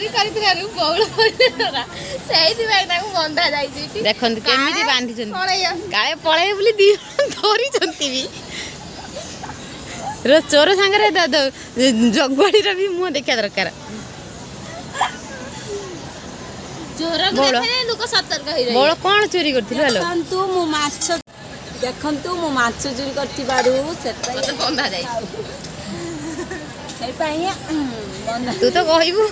ଚୋରି କରିଥିବାରୁ ବଉଳ ପରିବାର, ସେଇଥିପାଇଁ ତାକୁ ବନ୍ଧା ଯାଇଛି ଏଠି। ଦେଖନ୍ତୁ କେମିତି ବାନ୍ଧିଛନ୍ତି। ପଳେଇ କାଳେ ପଳେଇବେ ବୋଲି ଦି ଜଣ ଧରିଛନ୍ତି ବି। ର ଚୋର ସାଙ୍ଗରେ ଜଗୁଆଳିର ବି ମୁହଁ ଦେଖିବା ଦରକାର। ଚୋରକୁ ବଉଳ। ଦେଖିଲେ ଲୋକ ସତର୍କ ହେଇ ବଉଳ, କ'ଣ ଚୋରି କରିଥିଲୁ ହ୍ୟାଲୋ? ଦେଖନ୍ତୁ, ମୁଁ ମାଛ, ଦେଖନ୍ତୁ, ମୁଁ ମାଛ ଚୋରି କରିଥିବାରୁ ସେଥିପାଇଁ ମତେ ବନ୍ଧା ଯାଇଛି। ସେଇପାଇଁ ବନ୍ଧା। ତୁ ତ କହିବୁ,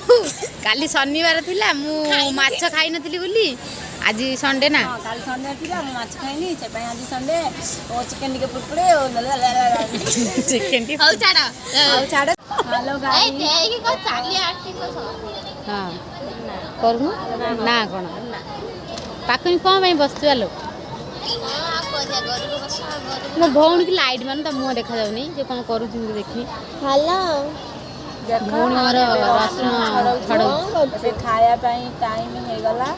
କାଲି ଶନିବାର ଥିଲା, ମୁଁ ମାଛ ଖାଇନଥିଲି ବୋଲି ଆଜି ସଣ୍ଡେ ନା? ହଁ, କାଲି ସଣ୍ଡେ ଥିଲା, ମୁଁ ମାଛ ଖାଇନି, ସେଥିପାଇଁ ଆଜି ସଣ୍ଡେ ଓ ଚିକେନ ଟିକେ ପୁଡ଼ପୁଡ଼େ। ଚିକେନ ଟିକେ। ହଉ ଛାଡ। ଆଉ ଛାଡ଼। ହ୍ୟାଲୋ ଏଇ ଗାଇ ଦେଇକି କଣ ଚାଲି ଆକ୍ଟିଂ କରୁଛ? ହଁ, କରୁନୁ ନା କ'ଣ? ପାଖରେ କ'ଣ ପାଇଁ ବସିଛୁ ଆଲୋ? କଣ ଆଉ କରିବା, ଗରିବ କଥା, ଗରିବ। ମୋ ଭଉଣୀକି ଲାଇଟ୍ ମାନେ ତା ମୁହଁ ଦେଖାଯାଉନି, ସେ କ'ଣ କରୁଛି ମୁଁ ଦେଖି। ହ୍ୟାଲୋ। ଦେଖ, ଭଉଣୀ ମୋର ରସୁଣ ଛଡ଼ଉଛୁ। ଛଡ଼ଉଛି। ଏବେ ଖାଇବା ପାଇଁ ଟାଇମ୍ ହେଇଗଲା,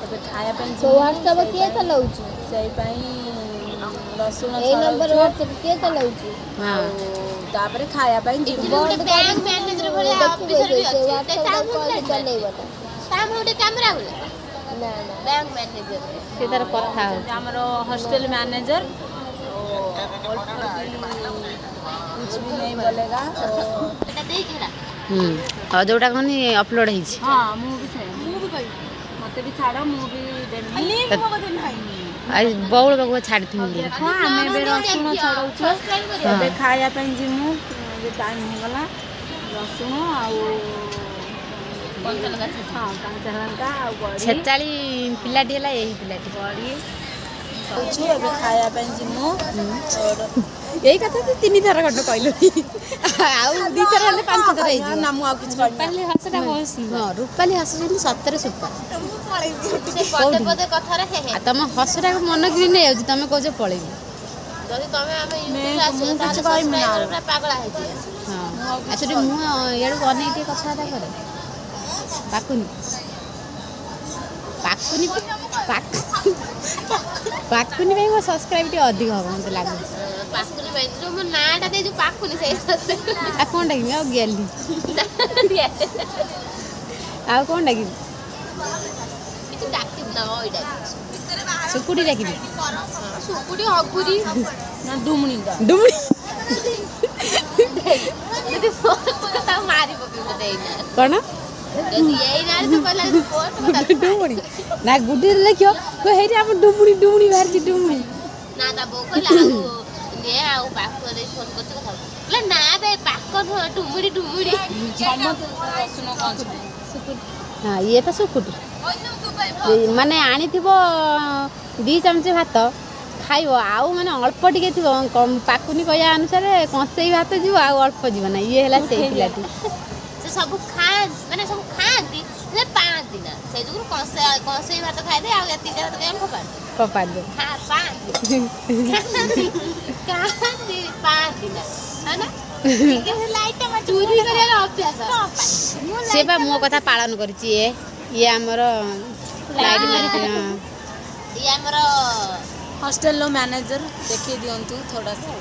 ଏବେ ଖାଇବା ପାଇଁ ଯିବୁ। ହ୍ୱାଟ୍ସଆପ୍ କିଏ ଚଲାଉଛି? ସେଇ ପାଇଁ ରସୁଣ ଏଇ ନମ୍ବର ଛଡ଼ଉଛୁ। ହ୍ୱାଟ୍ସଆପ୍ କିଏ ଚଲାଉଛି? ହଁ। ଆଉ ତାପରେ ଖାଇବା ପାଇଁ ଯିବୁ। ଗୋଟେ ବ୍ୟାଙ୍କ ମ୍ୟାନେଜର ଭଳିଆ ଅଫିସର ବି ଅଛି। ତା ଗୋଟେ କ୍ୟାମେରା ବୋଲେ ନା ନା, ବ୍ୟାଙ୍କ ମ୍ୟାନେଜର। ସେ ତାର କଥା ହଉଛି। ଆମର ହଷ୍ଟେଲ ମ୍ୟାନେଜର कुछ भी नहीं बोलेगा। ଏଟା ଦେଇକି ହେଲା। ହୁଁ, ଆଉ ଯୋଉଟା କହନି ଅପଲୋଡ଼ ହେଇଛି। ହଁ, ମୁଁ ବି ସେ ମୁଁ ବି କହିବି, ମତେ ବି ଛାଡ଼, ମୁଁ ବି ଦେବି। ଆଉ ବଉଳ ପାଖକୁ ଛାଡ଼ିଥିଲି। ଦେଖ, ଆମେ ଏବେ ରସୁଣ ଛଡ଼ଉଛୁ। ଏବେ ଖାଇବା ପାଇଁ ଯିମୁ, ଏବେ ଟାଇମ୍ ହେଇଗଲା। ରସୁଣ ଆଉ କଞ୍ଚା ଲଙ୍କା। ହଁ, କଞ୍ଚା ଲଙ୍କା ଆଉ ବଡ଼ି। ଛେଚାଳି ପିଲାଟି ହେଲା ଏଇ ପିଲାଟି। ବଡ଼ି ଛଡ଼ଉଛୁ, ଏବେ ଖାଇବା ପାଇଁ ଯିମୁ। ଏଇ କଥା ତୁ ତିନି ଥର ଖଣ୍ଡେ କହିଲୁଣି, ଆଉ ଦି ଥର ହେଲେ ପାଞ୍ଚ ଥର ହେଇଯିବ। ନା, ମୁଁ ଆଉ କିଛି କହିବି। ରୂପାଲି ହସଟା ବହୁତ ସୁନ୍ଦର। ହଁ, ରୂପାଲି ହସ ଯେମିତି ସତରେ ସୁପର। ସେ ପଦେ ପଦେ କଥାରେ ହେ ହେ। ଆଉ ତମ ହସଟାକୁ ମନ କିଣି ନେଇଯାଉଛି, ତମେ କହୁଛ ପଳେଇବି। ଯଦି ତମେ ଆମେ ୟୁଟ୍ୟୁବରେ ମୁଁ ଆସିବ କିଛି ତାହେଲେ କହିବିନି ସବସ୍କ୍ରାଇବର ଆଉ। ପୁରା ପାଗଳା ହେଇଯିବେ। ହଁ, ଆଉ ସେଠି ମୁଁ ଇଆଡ଼କୁ ଅନେଇକି ଟିକେ କଥାବାର୍ତ୍ତା କରେ। ପାକୁନି, ପାକୁନି, ପାକୁନି ପାଇଁ ମୋ ସବସ୍କ୍ରାଇବ୍ ଟିକେ ଅଧିକ ହବ ମୋତେ ଲାଗୁଛି। ପାକୁନି ପାଇଁ ଯୋଉ ମୋ ନାଁଟା ଦେଇଛୁ ପାକୁନି, ସେଇ ଆଉ କ'ଣ ଡାକିବି? ଆଉ ଗେଲି, ଆଉ କ'ଣ ଡାକିବି? କିଛି ଡାକିବୁ ନା, ଏଇଟା। ସୁକୁଟି ଡାକିବି। ସୁକୁଟି, ହଗୁରି। ନା, ଡୁମୁଣି। ଡୁମୁଣି। ଯଦି ତାକୁ ମାରି ପକେଇବୁ ତତେ ଏଇନା। କ'ଣ? ଯଦି ଏଇ ନାଁରେ ତୁ କହିଲା ପୋଷ୍ଟ। ଡୁମୁଣି ନା, ଗୁଡିରେ ଲେଖିବ, କହିବ ହେଇଠି ଆମ ଡୁମୁଣି, ଡୁମୁଣି ବାହାରିଛି, ଡୁମୁଣି। ନା, ତା ବୋଉ କହିଲା ଆଉ ନେ, ଆଉ ପାଖରେ ଫୋନ କରୁଛି, କଥା ହବୁ। କହିଲା ନା ବେ, ପାକ ନୁହଁ, ଡୁମୁଡ଼ି, ଡୁମୁଡ଼ି। ସମସ୍ତେ ରସୁଣ କଞ୍ଚା। ହଁ, ଇଏ ତ ସୁକୁଟି, ମାନେ ଆଣିଥିବ 2 ଚାମଚ ଭାତ ଖାଇବ, ଆଉ ମାନେ ଅଳ୍ପ ଟିକେ ଥିବ। ପାକୁନି କହିବା ଅନୁସାରେ କଂସେଇ ଭାତ ଯିବ ଆଉ ଅଳ୍ପ ଯିବ ନା। ଇଏ ହେଲା ସେଇ ପିଲାଟି। ସେ ସବୁ ଖାଆନ୍ତି, ମାନେ ସବୁ ଖାଆନ୍ତି, ହେଲେ ପାଆନ୍ତି ନା। ସେଇ ଯୋଗୁରୁ କଂସେଇ କଂସେଇ ଭାତ ଖାଇଦେ ଆଉ ଏତିକି ଭାତ ଖାଇ ଫୋପାଡ଼ି ଫୋପାଡ଼ି ଦେ। ଖା ପାଆନ୍ତି, ଖାଆନ୍ତି, ପାଆନ୍ତି ନା, ହଁ ନା, ଚୋରି କରିବାର ଅଭ୍ୟାସ। ସେ ବା ମୋ କଥା ପାଳନ କରିଛି। ଇଏ ଇଏ ଆମର ଲାଇଟ୍ ମାରିଛି, ହଁ। ଇଏ ଆମର ହଷ୍ଟେଲର ମ୍ୟାନେଜର, ଦେଖେଇ ଦିଅନ୍ତୁ ଥୋଡ଼ା ସା।